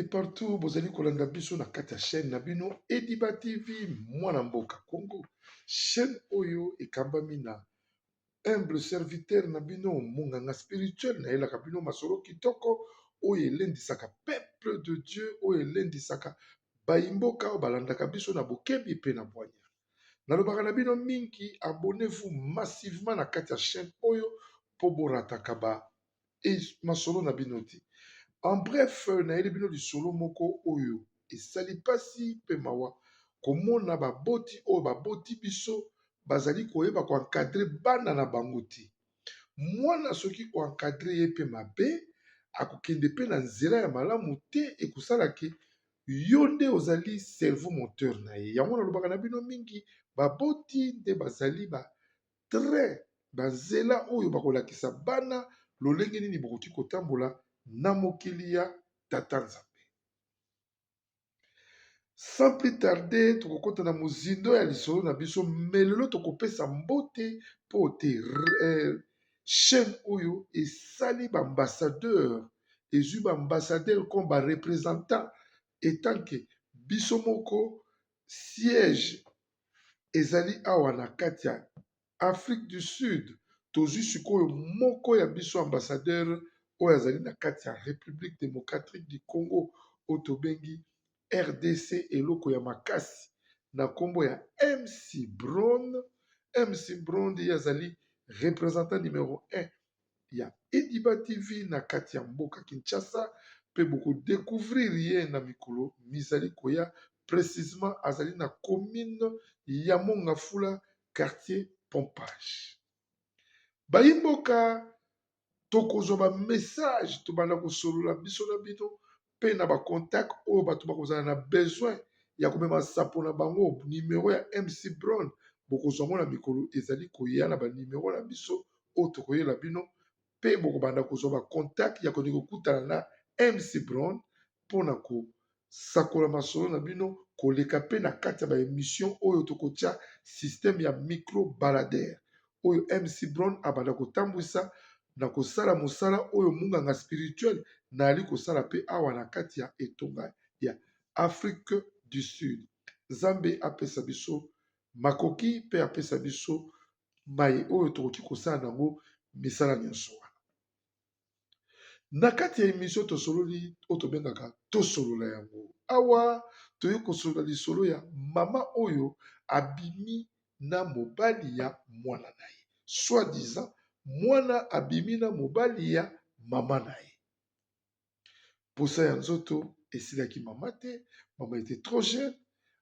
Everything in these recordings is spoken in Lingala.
De partout bozali kolanda biso na kati ya chaîne na bino Ediba TV mwana mboka Congo. Chaîne oyo ekambami na humble serviteur na bino monganga spirituel nayelaka bino masolo kitoko oyo elendisaka peuple de Dieu oyo elendisaka bayimboka oyo balandaka biso na bokebi mpe na bwanya. Nalobaka na bino mingi abonnez-vous massivement na kati ya chaîne oyo mpo borataka ba masolo na bino te. En bref, nayeli bino lisolo moko oyo esali mpasi mpe mawa komona baboti oyo baboti biso bazali koyeba ko encadrer bana na bango te. Mwana soki o encadrer ye mpe mabe, akokende mpe na nzela ya malamu te, ekosala ke yo nde ozali cerveau moteur na ye. Yango nalobaka na bino mingi, baboti nde bazali ba train, ba nzela oyo bakolakisa bana lolenge nini bokoki kotambola na mokili ya Tata Nzambe. Sans plus tarder, tokokota na mozindo ya lisolo na biso, mais lelo tokopesa mbote mpo te chaîne oyo esali ba ambassadeur, ezwi ba ambassadeur comme ba représentant etant que biso moko siège ezali awa na kati ya Afrique du Sud. Tozwi sikoyo moko ya biso ambassadeur oyo azali na kati ya République démocratique du Congo oyo tobengi RDC eloko ya makasi na nkombo ya MC Brown. MC Brown ye azali représentant numéro 1 ya Ediba TV na kati ya mboka Kinshasa mpe bokodécouvrir ye na mikolo mizali koya. Précisément azali na commune ya Mongafula, quartier Pompage. Bayimboka, tokozwa ba message, tobanda kosolola biso na bino mpe na ba contact oyo bato bakozala na besoin ya komema sapo na bango. Numero ya MC Brown bokozwa ngo na mikolo ezali koya na ba numero na biso oyo tokoyela bino, mpe bokobanda kozwa ba contact ya kolinga kokutana na MC Brown mpona kosakola masolo na bino koleka mpe na kati ya ba émission oyo tokotia système ya micro baladeur oyo MC Brown abanda kotambwisa na kosala mosala oyo munganga spirituel nayali kosala mpe awa na kati ya etonga ya Afrique du Sud. Nzambe apesa biso makoki mpe apesa biso maye oyo tokoki kosala nango misala nyonso wana. Na kati ya émission tosololi oyo tobengaka tosolola yango awa, toyei kosolola lisolo ya mama oyo abimi na mobali ya mwana na ye, soi-disant mwana abimi na mobali ya mama na ye. Posa ya nzoto esilaki mama te, mama était trop jeune,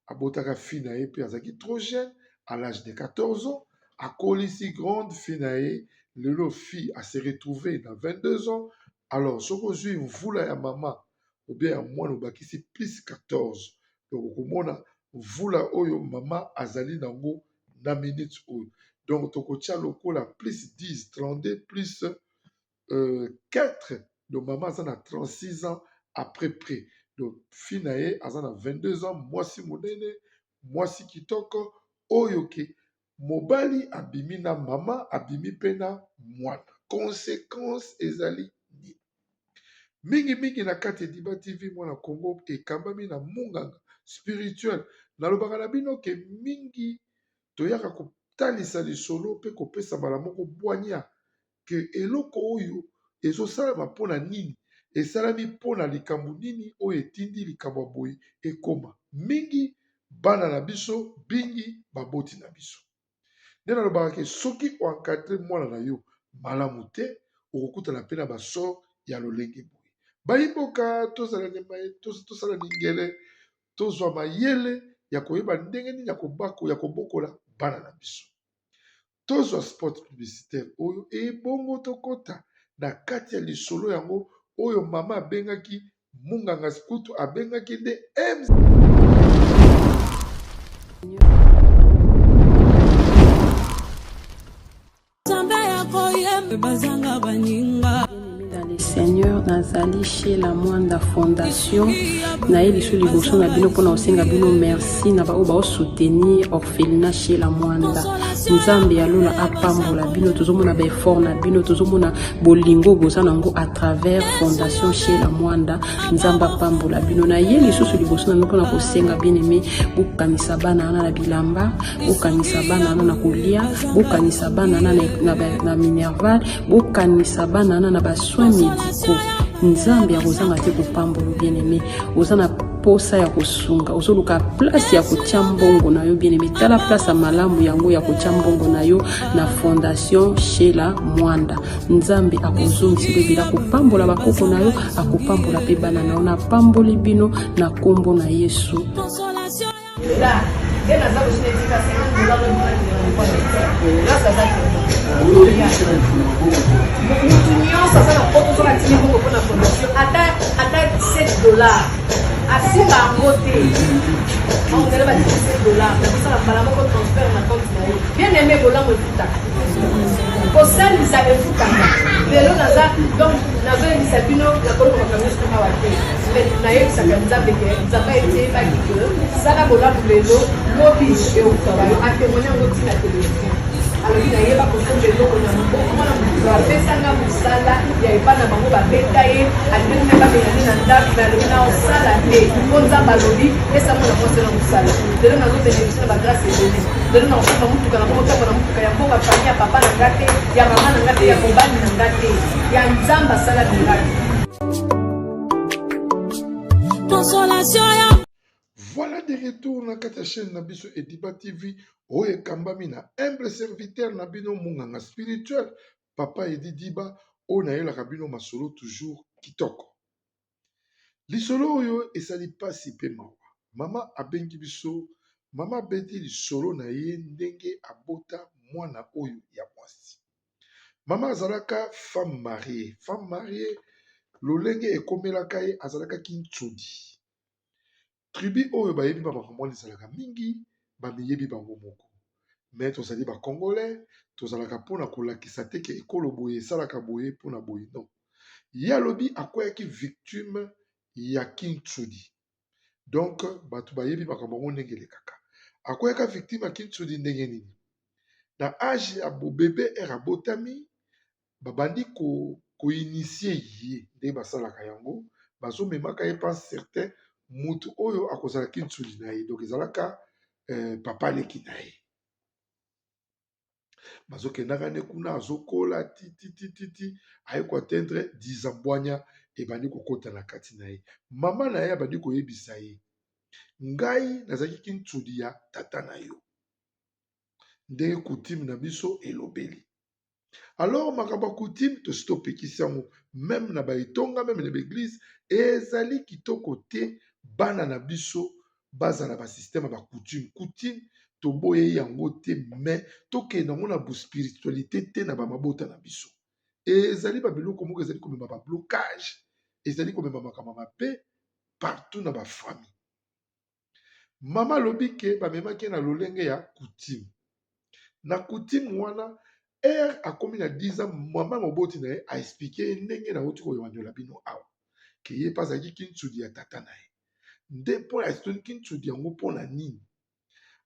abotaka fille na ye mpe azalaki trop jeune, à l'âge de 14 ans, akolisi grande fille na ye. Lelo fille a se retrouvé na 22 ans. Alors soki ozwi mvula ya mama ou bien ya mwana obakisi plus 14, donc okomona mvula oyo mama azali nango na minute oyo. Donc tokotia lokola plus 10, 32 plus 4, donc mama aza na 36 ans à peu près. Donc fille na ye aza na 22 ans, mwasi monene, mwasi kitoko oyo ke mobali abimi na mama, abimi mpe na mwana. Conséquence ezali nini? Mingimingi na kati Ediba TV mwana Congo ekambami na munganga spirituel. Nalobaka na bino ke mingi toyaka kotalisa lisolo mpe kopesa mbala moko bwanya ke eloko oyo ezosalama mpona nini, esalami mpona likambo nini oyo etindi likambo ya boye ekoma. Mingi bana na biso, bingi baboti na biso. Nde nalobaka ke soki o encadrer mwana na yo malamu te, okokutana mpe na ba sort ya lolenge boye. Bayimboka, tosala lingele, tozwa mayele ya koyeba ndenge nini ya kobokola bana na biso. Tozwa spot publicitaire oyo ebongo tokota na kati ya lisolo yango oyo mama abengaki munganga kutu abengaki nde M. Bazanga baninga. Dans le Seigneur, nazali chez la Mwanda Fondation. Naye lisu liboso na bino mpona kosenga bino merci na baoyo baosoutenir orphelinat chez la Mwanda. Nzambe ya lola apambola bino. Tozomona ba effort na bino, tozomona bolingo boza nango à travers Fondation Sheila Mwanda. Nzambe apambola bino. Na ye lisusu liboso na bino mpona kosenga, bien aimé, bokanisa bana wana na bilamba, bokanisa bana wana na kolia, bokanisa bana wana na minerval, bokanisa bana wana na basoins médicaux. Nzambe akozanga te kopambola. Bien aimé, oza na posa ya kosunga, ozoluka place ya kotia mbongo na yo, bien aimé, tala place ya malamu yango ya kotia mbongo na yo na Fondation Shela Mwanda. Nzambe akozongisela ebele, akopambola bakoko na yo, akopambola mpe bana na yo. Napamboli bino na nkombo na Yesu. Nde naza kosi etika 50 $ grâce aza mutu nyonso aza na poto. Soki atindi mbongo mpona fondation, ata 7 $ asimba yango te. Ongele batindi 7 $, nakosala mbala moko transfert na compte na ye. Bien aimé, bolamu efutaka, kosalisa efutaka. Lelo naza, donc nazoyebisa bino, nakoloba makambo nyonso awa te, mais nayebisaka Nzambe ke Nzambe ayebaki ke sala bolamu lelo, lobi euka yo. Atémoigne yango ntina télévision, alobi nayeba kosomba eloko na maboko. Mwana moto apesanga mosala ya epai na bango, babeta ye, alingaki mpe babengani na ndako, me alobi na osala te mpo Nzambe alobi pesa mwana mwasi na mosala. Lelo nazobénéficie na bagrâce ebele. Lelo na kosomba motuka na moko, na motuka ya mboka, famille ya papa na nga te, ya mama na nga te, ya mobali na nga te, ya Nzambe asala miracle. Consolation ya Voilà, de retour na kati ya chaîne na biso Ediba TV, oyo ekambami na humble serviteur na bino, monganga spirituel, Papa Edi Diba, oyo nayelaka bino masolo toujours kitoko. Lisolo oyo esali mpasi mpe mawa. Mama abengi biso, mama abeti lisolo na ye ndenge abota mwana oyo ya mwasi. Mama azalaka femme mariée. Femme mariée, lolenge ekomelaka ye, azalaka kintsudi. Tribu oyo bayebi bamakambo wana ezalaka mingi, bamiyebi bango moko. Me tozali Bacongolais, tozalaka mpona kolakisa te ke ekolo boye esalaka boye mpona boye. Non, ye alobi akweyaki victime ya kintsudi. Donc bato bayebi makambo yango ndenge elekaka. Akweyaka victime ya kintsudi ndenge nini? Na âge ya bobébé, ere abotami, babandi koinitier ye ndenge basalaka yango, bazomemaka ye pa certain mutu oyo akozala kintsudi na ye. Donc ezalaka papa leki na ye. Bazokendaka nde kuna, azokola tititititi, aye koatteindre 10 ans, bwanya ebandi kokɔta na kati na ye. Mama na ye abandi koyebisa ye: "Ngai nazalaki kintsudi ya tata na yo, ndenge coutume na biso elobeli." Alors makambo ya coutume, tosi topekisi yango même na baetonga, même na baéglise. Ezali kitoko te bana na biso bazala basystème ya bacoutume. Coutume, toboye yango te, mais tokende yango na bospiritualité te na bamabota na biso. Ezali babiloko moko ezali komema bablocage, ezali komema makambo mabe partout na bafamille. Mama alobi ke bamemaki ye na lolenge ya coutume. Na coutume wana, ere akomi na 10 ans, mama moboti na ye aexpliquer ye ndenge nauti koyoanyola bino awa, ke ye mpe azalaki kintsudi ya tata na ye. Nde mpo atuni kintsudi yango mpo na nini,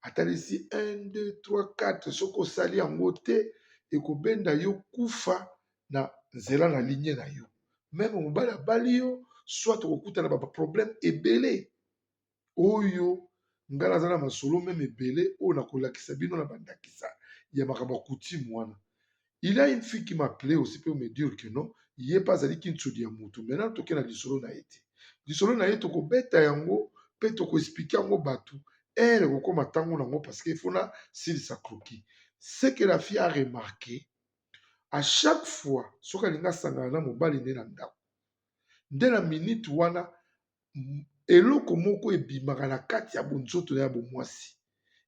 atalisi 1, 2, 3, 4: soki osali yango te, ekobenda yo kufa na nzela na ligne na yo. Même mobali abali yo, soit okokutana baproblème ebele. Oyo ngai naza na masolo même ebele oyo nakolakisa bino na bandakisa ya makambo ya coutume wana. Il y a une fille qui m'appelait aussi pour me dire que non, ye mpe azali kintsudi ya motu. Maintenant toke na lisolo na ye te. Lisolo na ye tokobeta yango mpe tokoexpliquer yango bato ere ekokóma ntango nango, parce que il faut na silisa croquis. Ce que la fille a remarqué, à chaque fois soki alingi asangana na mobali nde na ndako, nde na minute wana eloko moko ebimaka na kati ya bonzoto na ya bomwasi,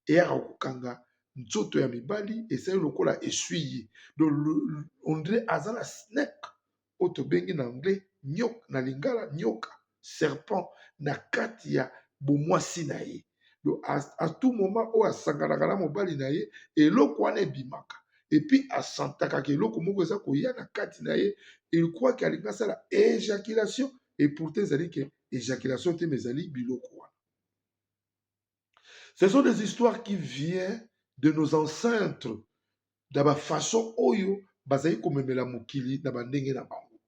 eyaka kokanga nzoto ya mibali, esali lokola esui ye. Donc on dirait aza na snake, oyo tobengi na anglais nyoka, na lingala nyoka, serpent, na kati ya bomwasi na ye. Donc à tout moment oyo asanganaka na mobali na ye, eloko wana ebimaka, et puis asentaka ke eloko moko eza koya na kati na ye. Il croit ke alingi asala éjaculation, et pourtant ezali ke éjaculation te, mais ezali biloko wana. Ce sont des histoires qui viennent. de nos ancêtres na ba façon oyo bazali komemela mokili na bandenge na bango.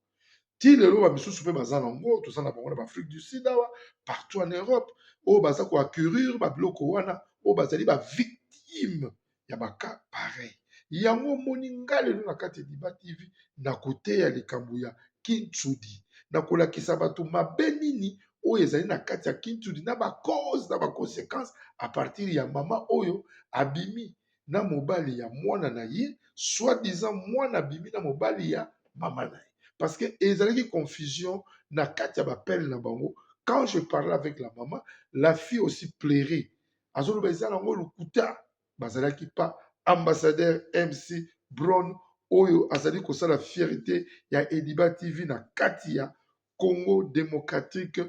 Ti lelo ba misusu mpe baza nango, toza na bango na ba Afrique du Sud awa, partout en Europe, oyo baza ko acquérir ba biloko wana, oyo bazali ba victime ya ba cas pareil. Yango omoni nga lelo na kati ya Diba TV na koteya likambo ya kintsudi, na kolakisa bato mabe nini oyo ezali na kati ya kintsudi na ba cause na ba consequences à partir ya mama oyo abimi na mobali ya mwana na ye, soit disant mwana abimi na mobali ya mama na ye, parce que ezalaki confusion na kati ya bapele na bango. Quand je parlais avec la maman, la fille aussi pleurait, azoloba eza nango lokuta. Bazalaki pa ambassadeur MC Brown oyo azali kosala fierté ya Ediba TV na kati ya Congo démocratique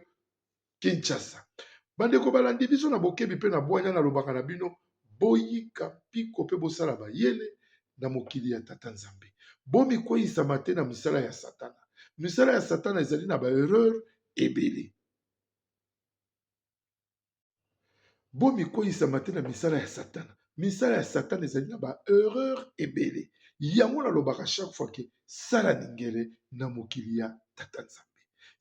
Kinshasa. Bandeko balandi biso na bokebi mpe na bwanya, nalobaka na bino boyika mpiko mpe bosala bayele na mokili ya Tata Nzambe. Bomikweyisama te na misala ya Satana. Misala ya Satana ezali na ba erreur ebele. Bomikweyisama te na misala ya Satana. Misala ya Satana ezali na ba erreur ebele. Yango nalobaka chaque fois ke sala ningele na mokili ya Tata Nzambe.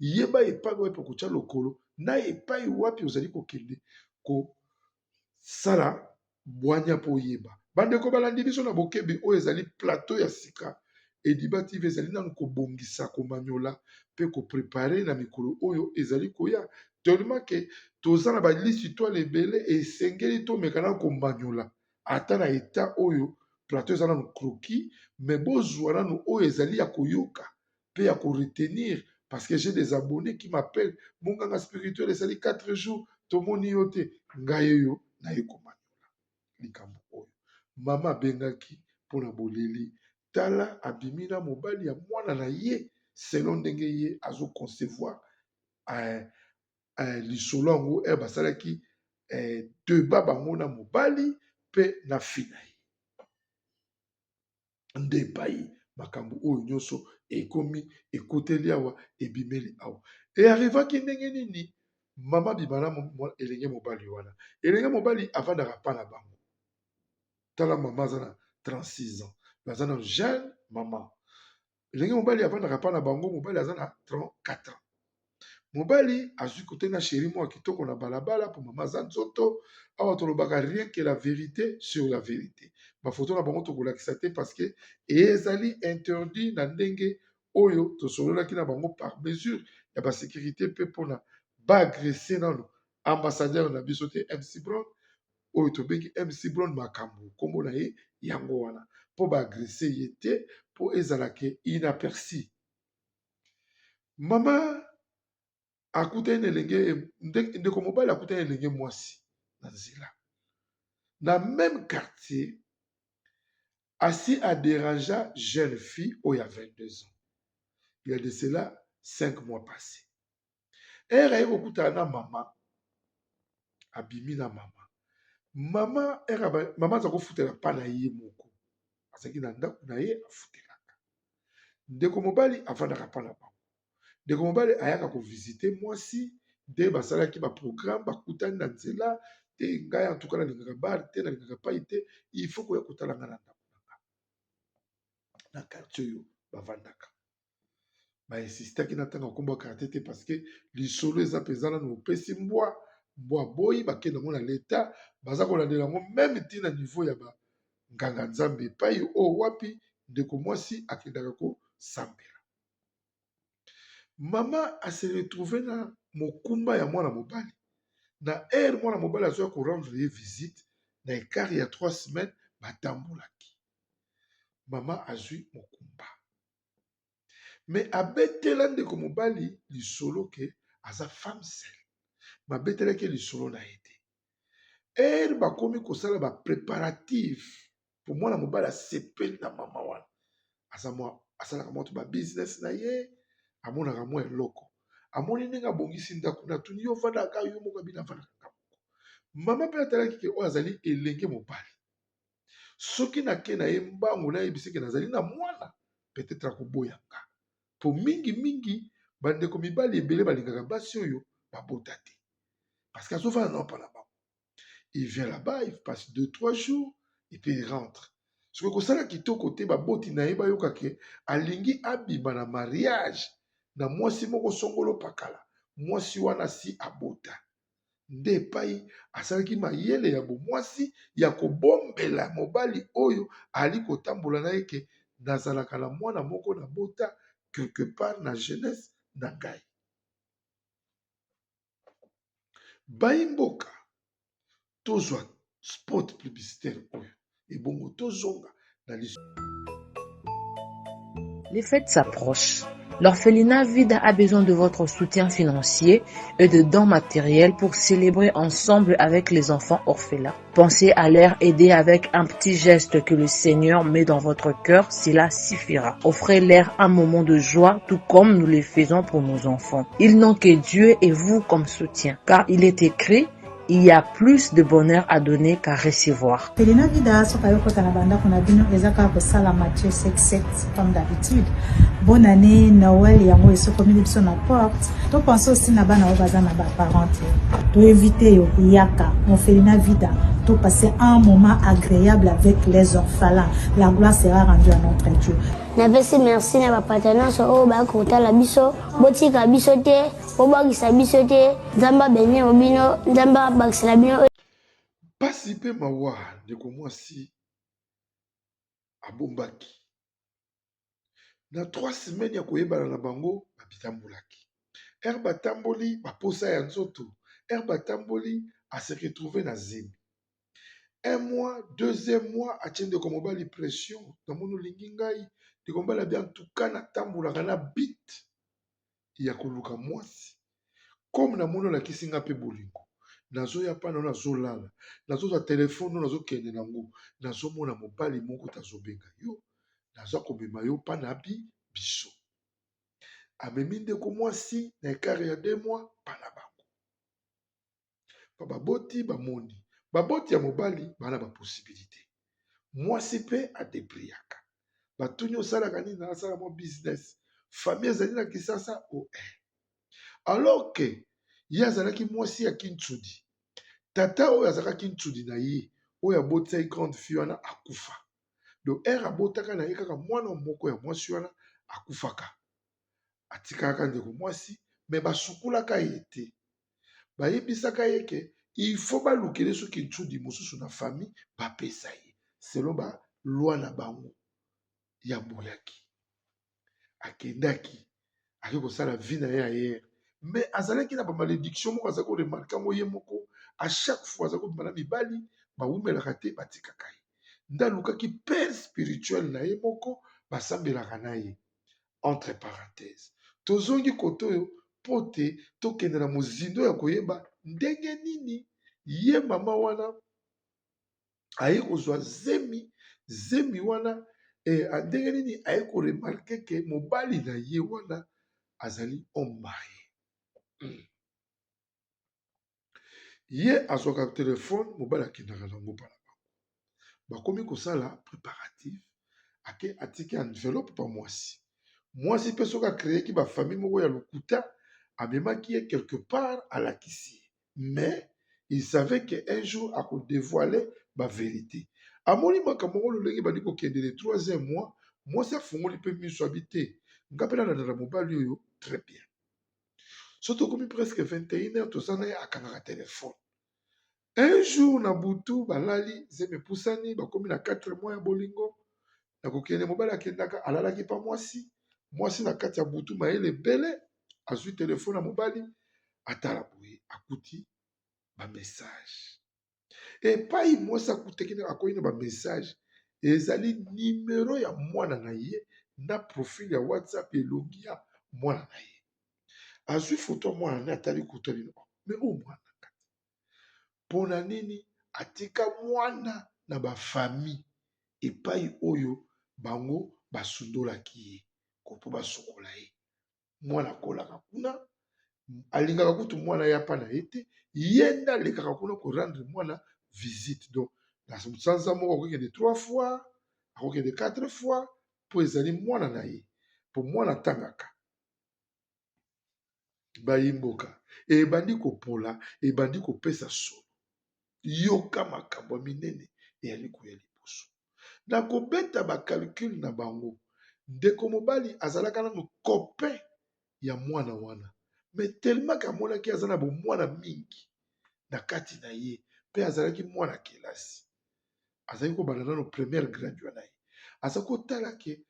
Yeba epai wapi okotya lokolo na epai wapi ozali kokende kosala bwanya mpo oyeba. Bandeko balandi biso na bokebi, oyo ezali plateau ya sika Ediba TV ezali nanu kobongisa, komanyola mpe koprepare na mikolo oyo ezali koya, tellement ke toza na balisi toile ebele, esengeli tomeka na komanyola ata na eta oyo plateau eza nanu croquis, mais bozwa nanu oyo ezali ya koyoka mpe ya koretenir, parce que j'ai des abonnés qui m'appellent: monganga spirituel, ezali 4 jours tomoni yo te. Ngai oyo naye komanyola likambo oyo. Mama abengaki mpona boleli, tala abimi na mobali ya mwana na ye, selon ndenge ye azoconcevoir lisolo yango. Basalaki débat bango na mobali mpe na fille na ye, nde epai makambo oyo nyonso ekomi, ekoteli awa, ebimeli awa. Earrivaki ndenge nini? Mama bima na elenge mobali wana. Elenge mobali avandaka mpa na bango. Tala, mama aza na 36 ans, aza na jeune mama. Elenge mobali avandaka mpa na bango. Mobali aza na 34 ans. Mobali azwi kote na chéri moko ya kitoko na balabala, mpo mama aza nzoto. Awa tolobaka rien que la vérité sur la vérité. Bafoto na bango tokolakisa te, parce que ezali interdit na ndenge oyo tosololaki na bango par mesure ya basécurité, mpe mpona baagresse nano ambassadeur na biso te, MC Brown, oyo tobengi MC Brown Makambo, nkombo na ye yango wana, mpo baagresse ye te, mpo ezalaka inaperçu. Mama akutani na elenge, ndeko mobali akutani na elenge mwasi na nzela na même quartier. Asi adérangea jeune fille oyo ya 22 ans, il y a de cela 5 mois passé. Ere aye kokutana na mama, abimi na mama. Mama ere mama aza kofutela mpa na ye moko, azalaki na ndako na ye afutelaka. Ndeko mobali avandaka mpa na bango. Ndeko mobali ayaka kovisite mwasi, nde basalaki baprogramme, bakutani na nzela te. Ngai en tout cas nalingaka bar te, nalingaka pai te, il faut koya kotala ngai na ndako na nga na quartier oyo bavandaka. Bainsistaki na ntango akombo ya quartier te, parce que lisolo eza mpenza nano opesi mbwa, mbwa boyi bakende yango na leta, baza kolandela yango même ntina niveau ya banganga Nzambe epai oyo wapi ndeko mwasi akendaka kosambela. Mama ase retrouve na mokumba ya mwana mobali. Na ere mwana mobali azwaki korendre ye visite na écart ya 3 semaines, batambolaki, mama azwi mokumba, me abetela ndeko mobali lisolo ke aza femme seule. Babetelaki lisolo na ye te. Ere bakomi kosala bapréparatif po mwana mobali asepeli na mama wana, aza mwa asalaka mwa to babusiness na ye, amonaka mwa eloko, amoni ndenge abongisi ndako. Natuni yo, ovandaka yo moko? Abina avandaka nga moko. Mama mpe atalaki ke oyo azali elenge mobali, soki nake na ye mbangu, nayebisi ke nazali na mwana, peut-être akoboya nga, po mingimingi bandeko mibali ebele balingaka basi oyo babota te, parce que azovanda na mpa na bango. Il vient là-bas, il passe 2, 3 jours. Et puis il rentre. Soki kosala kitoko te, baboti na ye bayoka ke alingi abima na mariage na mwasi moko songolo pakala, mwasi wana si abota. Nde epai asalaki mayele ya bomwasi ya kobombela mobali oyo ali kotambola na ye ke nazalaka na mwana moko nabota quelque part na jeunesse na ngai. Bayi mboka, tozwa spot publicitaire oyo ebongo tozonga na lis Les fêtes s'approchent. L'orphelinat Vida a besoin de votre soutien financier et de dons matériels pour célébrer ensemble avec les enfants orphelins. Pensez à leur aider avec un petit geste que le Seigneur met dans votre cœur, cela suffira. Offrez-leur un moment de joie, tout comme nous le faisons pour nos enfants. Ils n'ont que Dieu et vous comme soutien, car il est écrit, il y a plus de bonheur à donner qu'à recevoir. Felina Vida soki ayokota na bandako na bino eza kaka kosala Matthieu 7 comme d'habitude. Bonne année Noël yango esokomeli biso na porte. To pense aussi na bana oyo baza na ba parents te. To inviter yo yaka mon Felina Vida to passer un moment agréable avec les orphelins. La gloire sera rendue à notre Dieu. Napesi merci na bapata nyonso oyo bayaki kotala biso. Botika biso te. Bobwakisa biso te, Nzambe abenir bino, Nzambe abakisela bino. Pasi pe mawa ndeko mwasi abombaki. Na 3 semaines ya koyebana na bango babitambolaki. Heure batamboli ba posa ya nzoto, heure batamboli a se retrouver na zemi. Un mois, deuxième mois atie ndeko mobali pression, namoni olingi ngai, ndeko mobali abi en tout cas natambolaka na but ya koluka mwasi comme namoni olakisi nga mpe bolingo nazoya mpa na yo nazolala nazozwa telefone oyo nazokende nango nazomona mobali moko te azobenga yo naza komema yo mpa na bi biso amemi ndeko mwasi na ekare ya deux mois mpa na bango pa baboti bamoni baboti ya mobali bana ba possibilité mwasi mpe adebriaka batuni osalaka nini nasala mwa business famille ezali na kisasa o oh, eh. Alors que ye azalaki mwasi ya kintsudi tata oyo azalaka kintsudi na ye oyo abotisaki grande fille wana akufa donc heure abotaka na ye kaka mwana moko ya mwasi wana akufaka atikaka ndeko mwasi me basukulaka ye te bayebisaka ye ke il faut balukele soki nsudi mosusu na famille bapesa ye selon ba loi na bango ya boyaki akendaki ake kosala vie na ye ailleurs mais azalaki na ba malédiction moko azalaki koremarke yango ye moko à chaque fois azalaki kobima na mibali bawumelaka te batikaka ye nde alukaki père spirituel na ye moko basambelaka na ye Entre parenthèses, tozongi kote oyo mpo te tokende na mozindo ya koyeba ndenge nini ye mama wana aye kozwa zemi, zemi wana eh, ndenge nini aye koremarke ke mobali na ye wana azali homme marie. Ye azwaka telefone, mobali akendaka nango mpa na bango. Bakomi kosala preparatif, ake atiki enveloppe pa mwasi. Mwasi mpe soki acreaki ba famille moko ya lokuta, amemaki ye quelque part alakisi ye. Mais il savait que un jour ako devoiler ba verite. Amoni makambo yango lolenge ebandi kokende le troisième mois, mwasi afungoli mpe miso abi te, nga mpe nalandela mobali oyo très bien. Soki tokomi presque 21 heures toza na ye akangaka telefone. Un jour na butu balali zemi epusani bakomi na 4 mois ya bolingo na kokende mobali akendaka alalaki pa mwasi mwasi na kati ya butu mayele ebele azwi telefone ya mobali atala boye akuti ba message Epai mwasi akutaki akoyi na ba message ezali numero ya mwana na ye na profil ya WhatsApp elongi ya mwana na ye. Azwi foto ya mwana na ye atali kutu alino oh, me oyo mwana na kati pona nini atika mwana na ba famille epai oyo bango basundolaki ye ko po basukola ye. Mwana akolaka kuna, alingaka kutu mwana ya pa na ye te, ye nde alekaka kuna ko rendre mwana visite. Donc na sanza moko akokende 3 fois, akokende 4 fois po ezali mwana na ye, po mwana atangaka. Bayi mboka ebandi kopola, ebandi kopesa solo. Yoka makambo ya minene eyali koya liboso. Na kobeta ba calcul na bango, ndeko mobali azalaka nanu copain ya mwana wana mais tellement que amonaki aza na bomwana mingi na kati na ye pe azalaki mwana kelasi, azalaki kobanda nanu première graduat na ye, aza kotala ke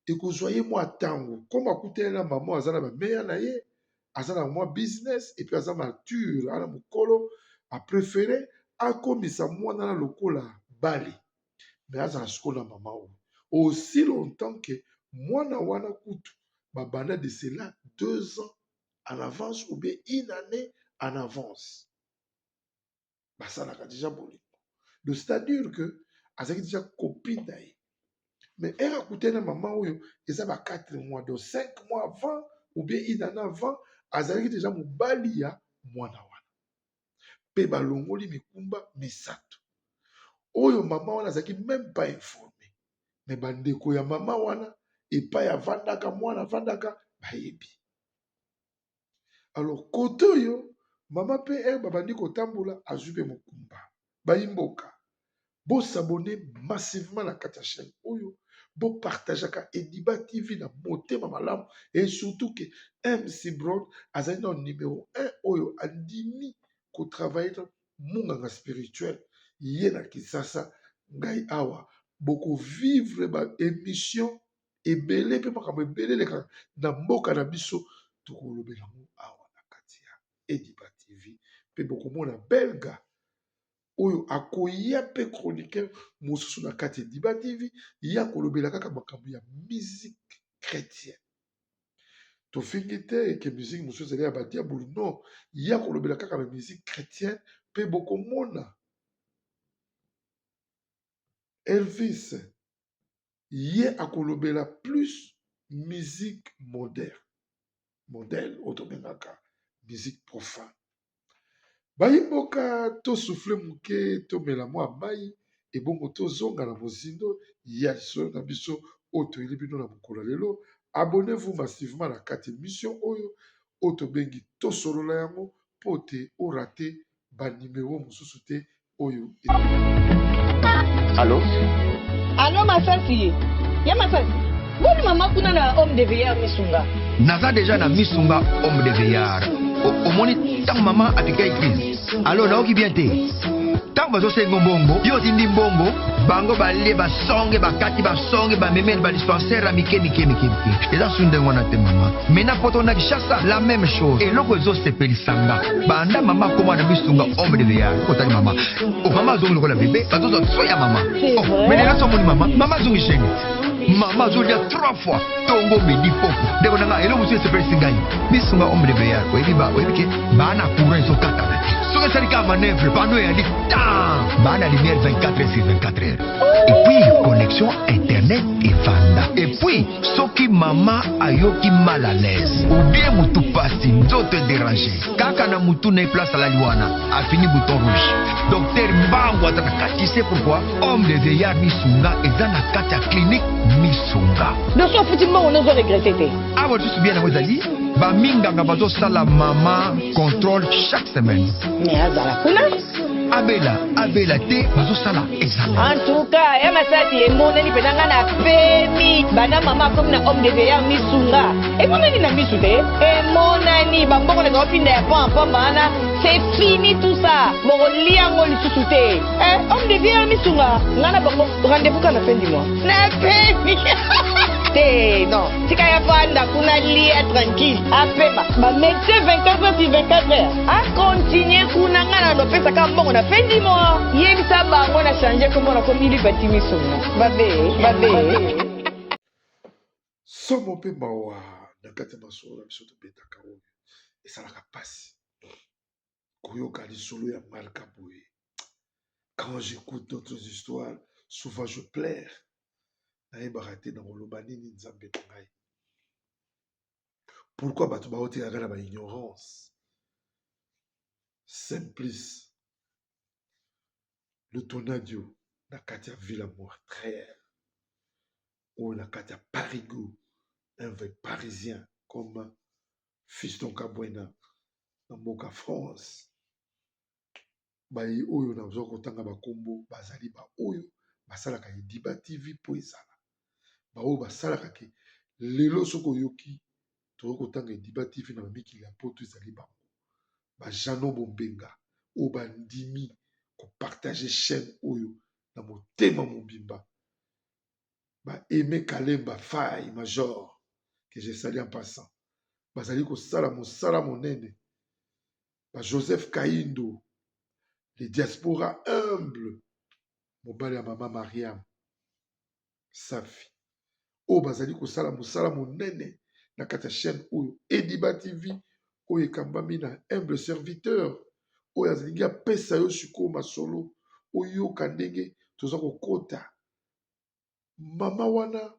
ekozwa ye mwa tango comme akutani na mama oyo aza na ba meya na ye, aza na mwa business et puis aza mature, aza mokolo, a prefere akomisa mwana wana lokola bale. Mais azala sikoyo na mama oyo aussi longtemps que mwana wana kutu babanda de cela 2 ans en avance ou bien une année en avance, basalaka déjà bolingo. Donc c'est à dire que azalaki déjà copine na ye, mais heure akutani na mama oyo eza ba 4 mois, donc 5 mois avant ou bien une année avant, azalaki déjà mobali ya mwana wana. Mpe balongoli mikumba misato oyo mama wana azalaki même pas informé, mais bandeko ya mama wana epai avandaka, mwana avandaka, bayebi. Alors kote oyo mama mpe heure babandi kotambola, azwi mpe mokumba. Bayimboka, bos'abonner massivement na kati ya chaîne oyo, bopartageaka Ediba TV na motema malamu, et surtout ke MC Brown azali na numéro 1 oyo andimi kotravailler na munganga spirituel ye na Kinshasa. Ngai awa bokovivre ba émission ebele mpe makambo ebele elekaka na mboka na biso, tokolobela yango awa na kati ya Ediba TV. Mpe bokomona belga oyo akoya mpe chroniqueur mosusu na kati ya Ediba TV, ye akolobela kaka makambo ya musique chrétienne. Tofingi te eke musique mosusu ezali ya badiabulu, non, ye akolobela kaka ba musique chrétienne. Mpe bokomona Elvis, ye akolobela plus musique moderne, modèle oyo tobengaka musique profane. Bayimboka, tosouffle moke, tomela mwa mai, ebongo tozonga na mozindo ya lisolo na biso oyo toyeli bino na mokolo ya lelo. Abonnez-vous massivement na kati émission oyo, oyo tobengi Tosolola yango, mpo te orater banimero mosusu te oyo. Allo? Allo, Masasi, ya Masasi, boni mama kuna na home de vieillard Misunga? Naza déjà na Misunga home de vieillard. Omoni ntango mama apika crise. Allo, naoki bien te. Ntango bazosenga mbongo, yo otindi mbongo, bango balie basonge, bakati basonge, bamemeli badispensaire ya mike mike mike mike. Eza su ndenge wana te mama. Maintenant poto na Kinshasa, la même chose. Eloko ezosepelisa nga, banda mama akóma na Misunga home de vieillard, otali mama, o mama azongi lokola bebe, bazozwa so ya mama. Oh, mais lelo so omoni mama, mama azongi jeune, mama azolia trois fois, tongo, midi, poko. Ndeko na nga, eloko mosusu esepelisi ngai, Misunga home de vieillard, oyebi ba oyebi ke baa na courant ezokatana te. Soki esali kaka manœuvre, panneau eyali tan, baa na lumière 24 heures sur 24 heures, et puis connexion internet evanda. Et puis soki mama ayoki mal à l'aise ou bien mutu pasi, nzoto edérange, kaka na mutu na ye, place alali wana, afini bouton rouge, docteur mbangu aza na kati. Tu sais pourquoi? Home de vieillard Misunga eza na kati ya clinique Misunga. Donc so ofuti mbongo, nozo regretter te. Awa lisusu bien yango ezali, baminganga bazosala mama contrôle chaque semaine. Mais azala kuna. Abela abela te, bazosala examen. En tout cas, ya Masasi, emonani mpenza nga na pemi. Banda mama akomi na home de vieillard Misunga, emonani na misu te, emonani bambongo na baopinda ya pamba wana, c'est fini tout ça, bokolia yango lisusu te. Eh, home de vieillard Misunga, nga na bango rendez-vous kaka na fin du mois. Na pemi te, non, tika ya fanda kuna, lia tranquille, apema, bamédecin 24 heures sur 24 heures, acontinue kuna. Nga na lopesaka mbongo na fin du mois. Yebisa bango na change kombo, na komi Lipati Misunga. Babe babe. Somo mpe mawa na kati ya masolo na biso tobetaka oyo, esalaka mpasi koyoka lisolo ya Marka boye. Quand j'écoute d'autres histoires, souvent je pleure, nayebaka te na koloba nini. Nzambe na ngai, pourquoi bato baotikaka na baignorance? Simplice Lutonadio na kati ya Villa Meurtrière oyo na kati ya Parigo, un vrai Parisien comme Fiston Kabwena na mboka France. Baye oyo nazwa kotanga bakombo bazali baoyo. basalaka Ediba TV mpo ezala baoyo basalaka ke lelo soki oyoki tokoki kotanga Ediba TV na bamikili ya poto ezali bango ba Jeannot Bombenga oyo bandimi kopartage chaîne oyo na motema mobimba ba Aime Kalemba Faye Major que je salue en passant bazali kosala mosala monene ba Joseph Kaindo le diaspora humble mobali ya mama Mariam Safi oyo bazali kosala mosala monene na kati ya chaîne oyo Ediba TV oyo ekambami na humble serviteur oyo alingi apesa yo sikoyo masolo oyoka ndenge toza kokota mama wana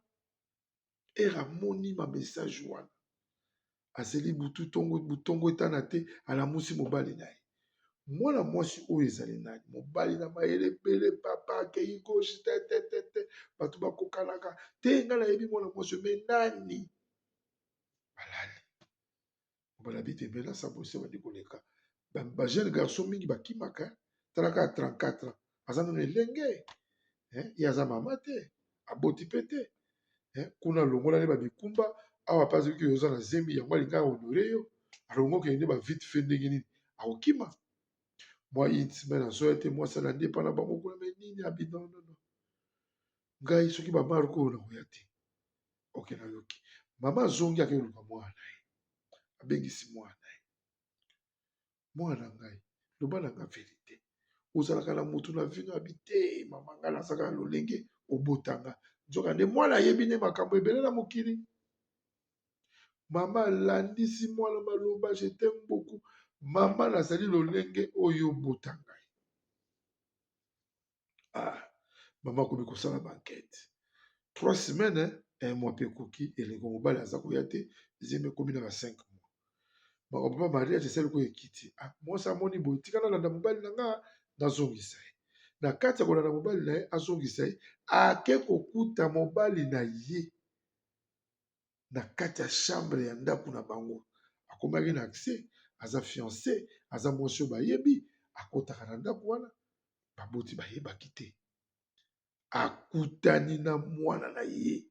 ere amoni ma message wana azeli butu tongo butongo etana te alamusi mobali na ye mwana mwasi oyo ezali nani mobali na mayele ebele papa akei gauche te te te te bato bakokanaka te ngai nayebi mwana mwasi oyo me nani balali mobali abi te mela sabosi abandi koleka ba jeune garçon mingi bakimaka tala kaka 34 ans aza nano elenge ye aza mama te aboti mpe te kuna alongola nde bamikumba awa mpe azoki oza na zemi yango alingi ahonore yo alongo okende nde ba vite fait ndenge nini akokima mwa une semaine azoya te mwasi alandi epa na bango kuna me nini abi non non non ngai soki bamarke oyo nakoya te oke nayoki mama azongi ake koluka mwana na ye abengisi mwana na ye mwana na ngai loba na nga verite ozalaka na motu na vino abi te mama ngai nazalaka na lolenge obotanga nzoka nde mwana ayebi nde makambo ebele na mokili mama alandisi mwana maloba je t'aime beaucoup mama nazali lolenge oyo obota ngai ah mama akomi kosala bankete 3 semaines, un mois mpe ekoki, eleko mobali aza koya te, zemi ekomi na ba 5 mois, makambo mpa mariage esali koyo ekiti. Ah, mwasi amoni boye, tika nalanda mobali na nga nazongisa ye. Na kati ya kolanda mobali na ye azongisa ye, ake kokuta mobali na ye na kati ya chambre ya ndako na bango. Akomaki na accès, aza fiancé, aza mwasi oyo bayebi, akotaka na ndako wana, baboti bayebaki te. Akutani na mwana na ye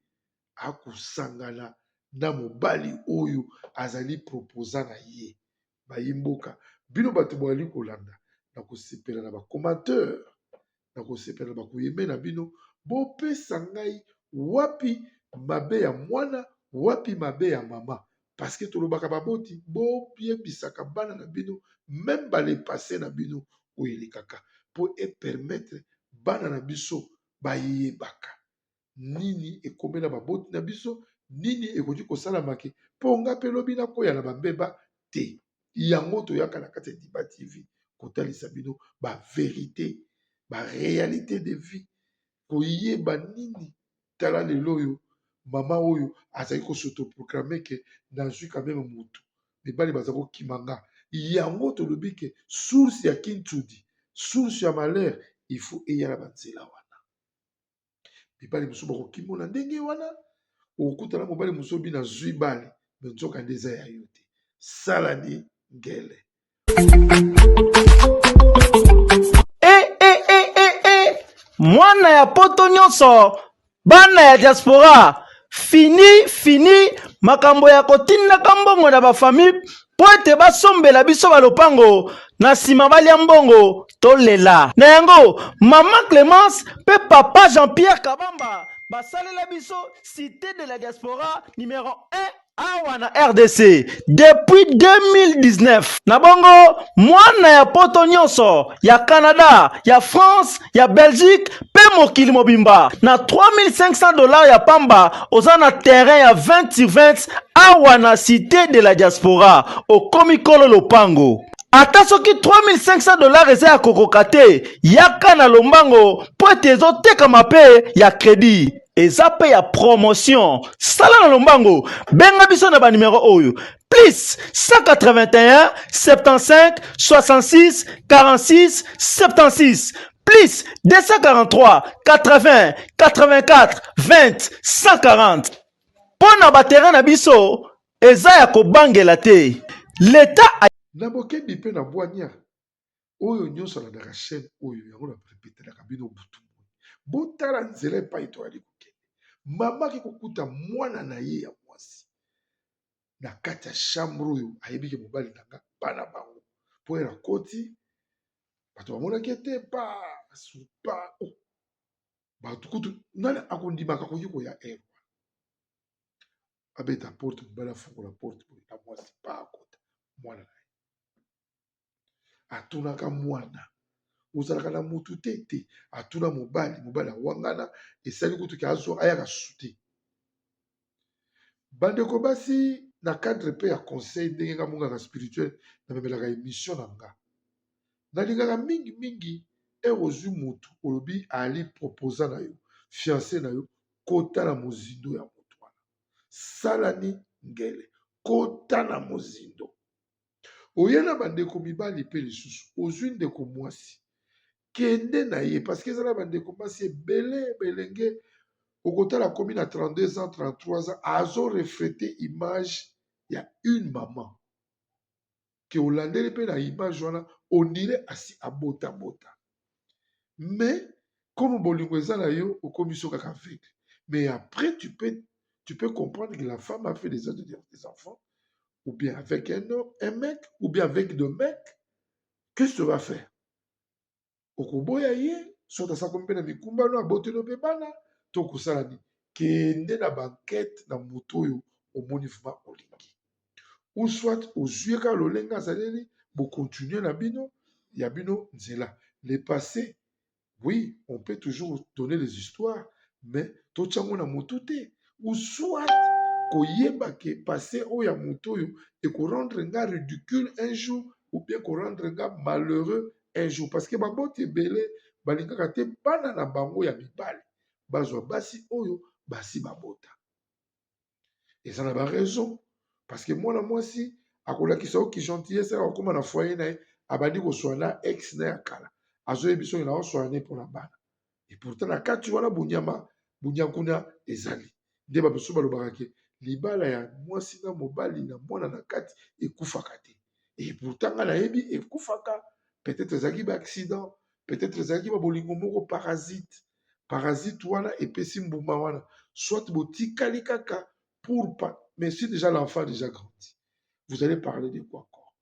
akosangana na mobali oyo azali proposa na ye. Bayi mboka, bino bato boyali kolanda, na kosepela na bacommentaire, na kosepela na bakoyeme na bino, bopesa ngai wapi mabe ya mwana, wapi mabe ya mama, parce que tolobaka baboti boyebisaka bana na bino même bale passé na bino oyo elekaka mpo epermettre bana na biso bayebaka nini ekomela baboti na biso, nini ekoki kosalamaki mpo nga mpe lobi nakoya na bambeba te. Yango toyaka na kati ya Diba TV kotalisa bino baverité, baréalité de vie, koyeba nini. Tala lelo oyo mama oyo azali kos'autoproclamer ke nazwi quand même motu, mibali baza kokima nga. Yango tolobi ke source ya kintudi, source ya malheur, il faut eya na banzela wana. Mibali mosusu bakokimona ndenge wana, okokutana mobali mosusu obi nazwi bale, me nzoka nde eza ya yo te. Sala ni ngele. E, e, e, e, e. Mwana ya poto nyonso, bana ya diaspora, fini fini makambo ya kotindaka mbongo na bafamille mpo ete basombela biso balopango, na nsima balia mbongo tolela. Na yango mama Clemence mpe papa Jean-Pierre Kabamba basalela biso Cité de la Diaspora numéro 1 awa na RDC depuis 2019. Na bongo mwana ya poto nyonso, ya Canada, ya France, ya Belgique mpe mokili mobimba, na 3500 $ ya pamba oza na terrain ya 20 sur 20 awa na Cité de la Diaspora, okomi kolo lopango. Ata soki 3500 $ eza ya kokoka te, yaka na lombango mpo ete ezotekama mpe ya crédit, eza mpe ya promotion. Sala na lombango, benga biso na banimero oyo: plus 181 75 66 46 76, plus 243 80 84 20 140. Mpo na baterrain na biso eza ya kobangela te, leta. Na bokebi mpe na bwania oyo nyonso alandaka chaîne oyo, yango na repetelaka bino butu moi. Botala nzela epai toyali kokende. Mama ake kokuta mwana na ye ya mwasi na kati ya chambre oyo ayebi ke mobali na nga bana bango mpo ye nakoti bato bamonaki ete pa supa oh. Bato kutu nani akondimaka akoki koya heure wana abeta porte, mobali afungola porte boye na mwasi pa akota mwana na ye atunaka mwana ozalaka na mutu te te atuna mobali mobali awangana esali kutu ke azwa ayaka susu te. Bandeko basi na cadre pe ya conseil ndenge nga monganga spirituel namemelaka emission na nga nalingaka mingi mingi heure ozwi mutu olobi ali proposa na yo fiance na yo kota na mozindo ya mutu wana sala ni ngele kota na mozindo oye na bandeko mibali pe lisusu ozwi ndeko mwasi kende na ye parce que eza na bandeko basi ebele belenge okotala akomi na 32 ans 33 ans azo reflete image ya une maman ke olandeli pe na image wana ondire asi abota bota mais comme bolingo eza na yo okomi so kaka aveugle mais après tu peux comprendre que la femme a fait des, des enfants ou bien avec un homme, un mec, ou bien avec deux mecs. Qu'est-ce que tu vas faire? Okoboya ye soki asakomi mpe na mikumba no aboteli mpe bana to kosala nini? Kende na bankete na moto oyo omoni vraiment olingi, ou soit ozwi ye kaka lolenge azaleli, bokontinue na bino ya bino nzela. Le passé, oui, on peut toujours donner les histoires, mais totia yango na motu te, ou soit koyeba ke passé oyo ya moto oyo ekorendre nga ridicule un jour ou bien korendre nga malheureux un jour, parce que baboti ebele balingaka te bana na bango ya mibali bazwa basi oyo basi babota. Eza na baraison, parce que mwana mwasi akolakisa yo ki gentillesse, akokóma na foyer na ye, abandi koswana na ex na ya kala, azoyebi soki na oswana ne mpona bana, et pourtant na kati wana bunyama bunyankuna ezali. Nde bamosusu balobaka ke libala ya mwasi na mobali na mwana na kati ekufaka te, et pourtant nga nayebi ekufaka. Peut-être ezalaki baaccident, peut-être ezalaki babolingo moko parasite. Parasite wana epesi mbuma wana, soit botikali kaka pour pas. Mais si déjà l'enfant a déjà grandi, vous allez parler de quoi encore?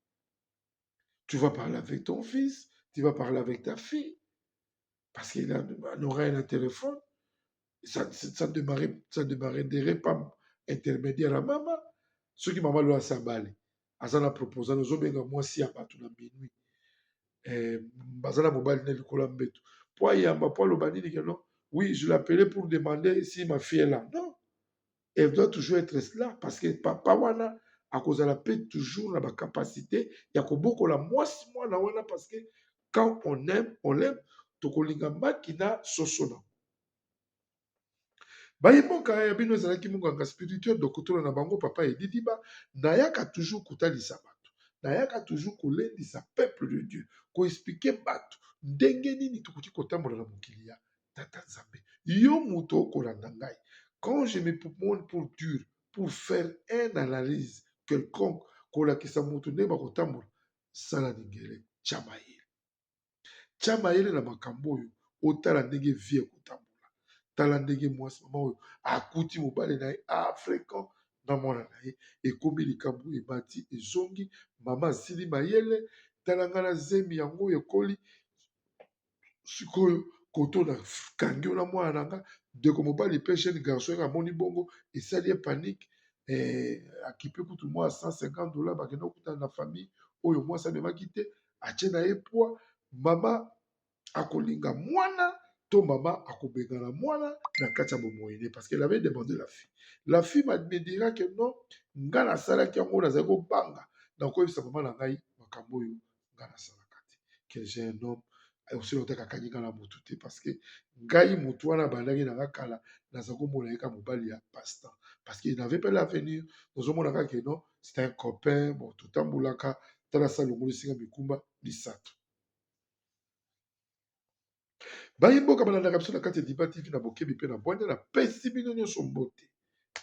Tu vas parler avec ton fils, tu vas parler avec ta fille, parce qu'il aura un téléphone. Ça démarrerait pas intermédiaire à mama. Soki mama lo asabali aza na proposal, ozobenga mwasi ya bato na minuit, baza na mobali na likolo ya mbeto po ayamba po aloba nini ke non, oui, je l'appelais pour demander si ma fille est là. Non, elle doit toujours être là, parce que papa wana akozala mpe toujours na bacapacité ya kobokola mwasi mwana wana, parce que quand on aime, on l'aime. Tokolinga maki na soso na bayimboka ya bino. Ezalaki monganga spirituel dokotolo na bango papa Edidiba. Nayaka toujours kotalisa bato, nayaka toujours kolendisa peuple de Dieu, koexpliquer bato ndenge nini tokoki kotambola na mokili ya tata Nzambe. Yo moto okolanda ngai, quand je me montre pour dur pour faire un analyse quelconque, kolakisa moto ndenge bakotambola, sala ningele, tya mayele, tya mayele na makambo oyo, otala ndenge vie ekotambola. Tala ndenge mwasi mama oyo akuti mobali na ye africain na mwana na ye, ekomi likambo ebati ezongi, mama asili mayele. Tala ngai na zemi yango oyo ekoli sikoyo koto nakangi yo na mwana na nga. Ndeko mobali mpe jeune garçon eka amoni bongo esali ye panique, akipe kutu mwa 150 $, bakende kokutana na famille oyo mwasi amemaki te, atie na ye poids. Mama akolinga mwana to mama akobengana mwana na kati ya bomoi ne, parce qu'elle avait demandé la fille. La fille me dira que non, nga nasalaki yango, nazali kobanga nakoyebisa mama na ngai makambo oyo nga nasalaka te, que j'ai un homme osili otaka akangi nga na motu te, parce que ngai motu wana abandaki na nga kala, naza komona ye ka mobali ya passe-temps, parce qu'il n'avait pas l'avenir. Nazomona kaka que non, c'est un copain, bon, totambolaka. Tala sa longoli singa mikumba misato. Bayimboka balandaka biso na kati ya Diba TV na bokebi mpe na bwanya, napesi bino nyonso mbote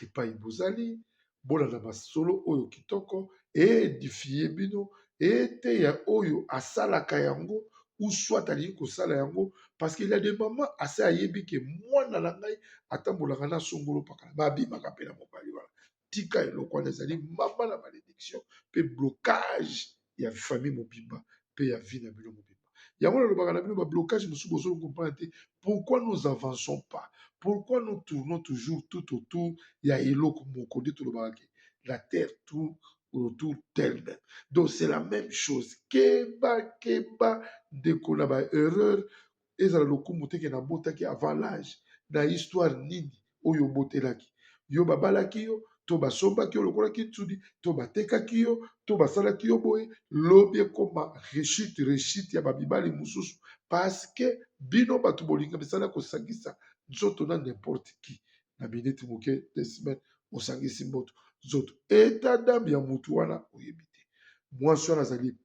epai bozali. Bolanda masolo oyo kitoko eédifier bino, eteya oyo asalaka yango. ou soit alingi kosala yango, parce qu'il y a des mamans ase ayebi ke mwana na ngai atambolaka na songolo pakala, babimaka mpe na mobali wana. Tika eloko wana, ezali mama na malédiction mpe blocage ya famille mobimba mpe ya vie na bino mobimba. Yango nalobaka na bino, bablocage mosusu bozo comprendre te pourquoi nous avançons pas, pourquoi nous tournons toujours tout autour ya eloko moko. Nde tolobaka ke la terre tourne autour d'elle-même, donc c'est la même chose. Keba, keba ndeko na baerreur. Ezala lokumu te ke nabotaki avant l'âge. Na histoire nini oyo obotelaki yo? Babalaki yo to basombaki yo lokola kitsudi, to batekaki yo, to basalaki yo boye? Lobi ekoma rechute, rechute ya bamibali mosusu, parce que bino bato bolinga misala kosangisa nzoto na n'importe qui. Na miniti moke, 2 semaines, osangisi mboto nzoto. État d'âme ya mutu wana oyebi te. Mwasi wana azali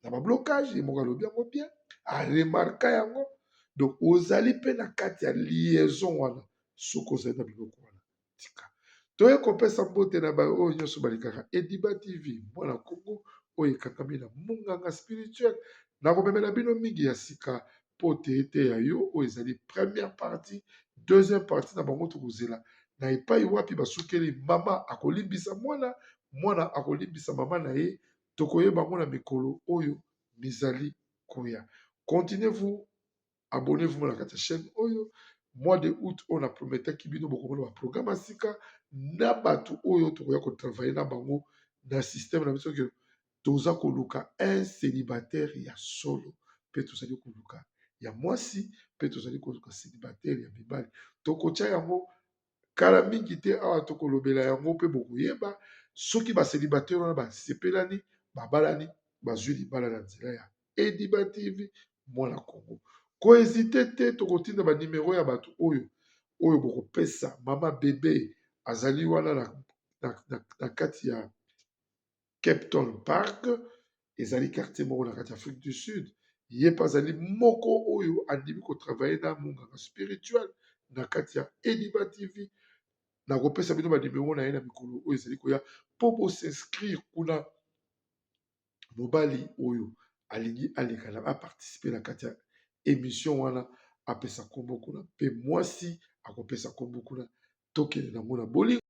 na bablocage, ye moko alobi yango bien, aremarquer yango. Donc ozali mpe na kati ya liaison wana. Soki ozali na biloko wana, tika. Toye kopesa mbote na baoyo nyonso balingaka Ediba TV, Mwana Kongo, oyo ekangami na monganga spirituel. Nakomemela bino mingi ya sika mpo te ete ya yo oyo ezali première partie. Deuxième partie na bango tokozela na epai wapi basukeli. Mama akolimbisa mwana, mwana akolimbisa mama na ye. Tokoyeba yango na mikolo oyo mizali koya. Continuez-vous, abonnez-vous na kati ya chaîne oyo. Mois de août oyo naprometaki bino, bokomona baprogramme ya sika na bato oyo tokoya kotravailler na bango na système na biso, ke toza koluka un célibataire ya solo, mpe tozali koluka ya mwasi, mpe tozali koluka célibataire ya mibali. Tokotia yango kala mingi te awa, tokolobela yango mpe bokoyeba soki bacélibataire wana basepelani, babalani, bazwi libala na nzela ya Ediba TV, Mwana Congo. Kohésiter te, tokotinda banimero ya bato oyo bokopesa. Mama bebe azali wana na kati ya Kempton Park, ezali quartier moko na kati ya Afrique du Sud. Ye mpe azali moko oyo andimi kotravailler na monganga spirituel na kati ya Ediba TV. Nakopesa bino banimero na ye na mikolo oyo ezali koya mpo bos'inscrire kuna. Mobali oyo alingi aleka na aparticiper na kati ya émission wana, apesa nkombo kuna, mpe mwasi akopesa nkombo kuna. Tokende nango na bolingo.